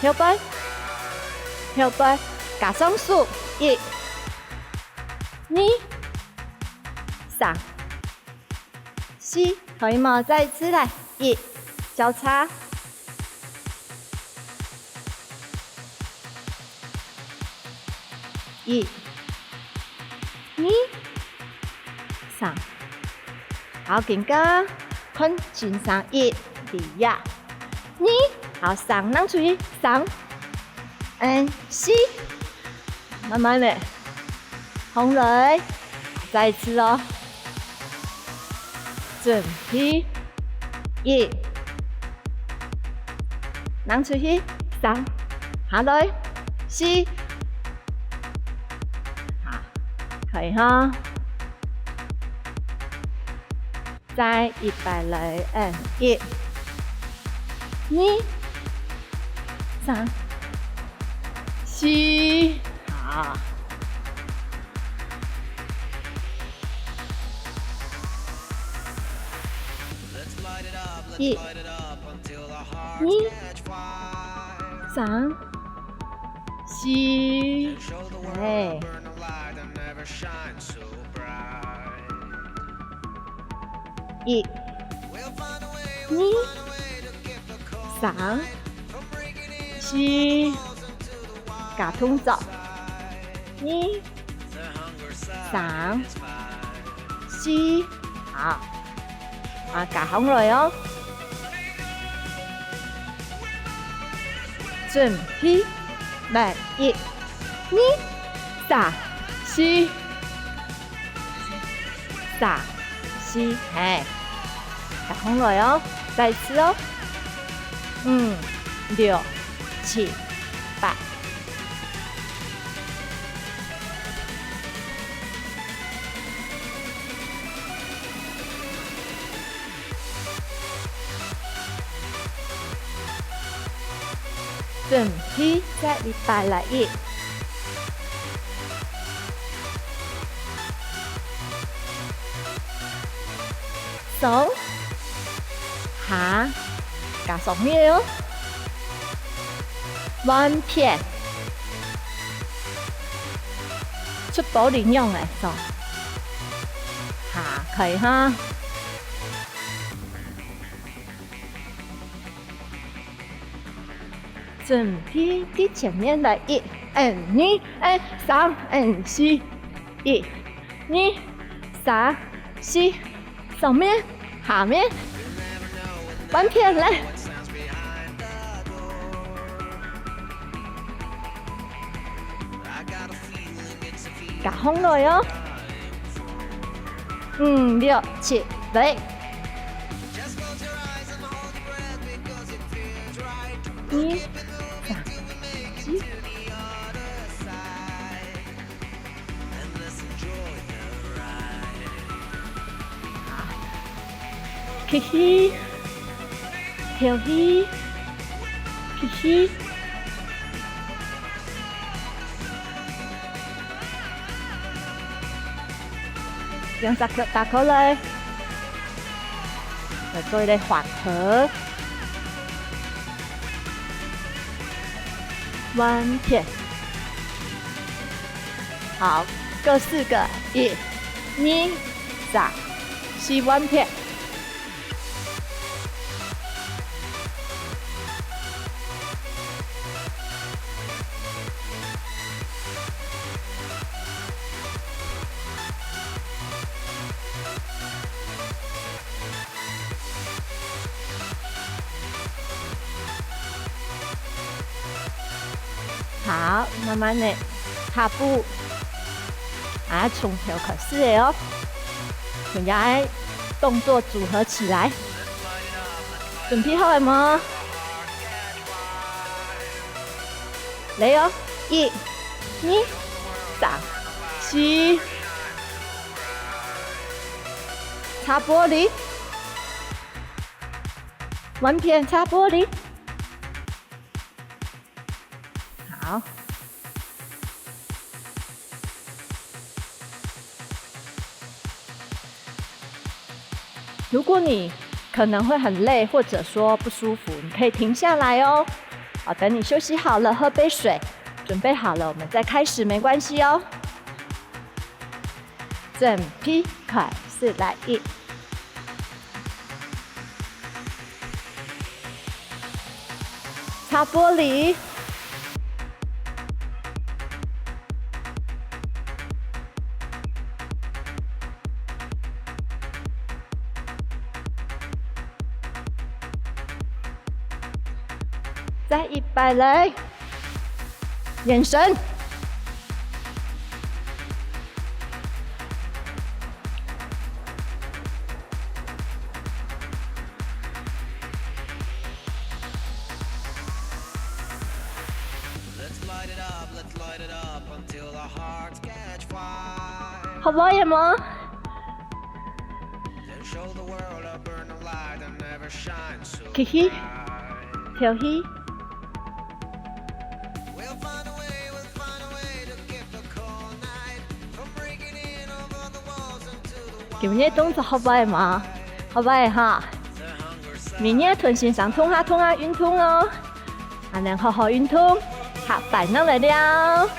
後背，後背，加上手，一，二，三， 四，可以嗎？再一次來，一，交叉，一，二，三，好，跟下，看先生，一，二，二，好，三，挷出去，三，嗯，四， 慢慢來，䟘來，再一次哦。準備，一，挷出去，三，下來，四，好，可以哈。 再一擺來，嗯，一，二，三，四，好。一，二，三，四，哎。 一，二，三，四，加動作。二，三，四，好，啊，加䟘來哦。 準備，來，一，二，三，四，三，四，嘿，加䟘來哦，再一次哦，五，六，七，八。 準備，再一擺來，一，上，下，加上面哦。換片。出玻璃樣个，做。下，可以哈。準備在前面來，一，二，二，三，二，四。一，二，三，四。 上面、下面，換片咧。加上來哦。五、六、七，來。一、二、三、四。 吸氣，敨氣，吸氣。兩隻腳打開來，來做一個緩和。換片。 好，各四個，一、二、三、四，換片。 好，慢慢仔，下步，啊，從頭開始个哦，全家个動作組合起來。準備好了嗎？來哦，一、二、三、四。 擦玻璃，換片擦玻璃。好。如果你可能會很累，或者說不舒服，你可以停下來哦。好，等你休息好了，喝杯水，準備好了，我們再開始，沒關係哦。 準備開始，來，一。擦玻璃。 再一擺來，眼神。 好無？有無？吸氣，敨氣。 今日動作好無？好無哈？明日同先生動下動下運動哦。恁樣好好運動，下擺正來尞。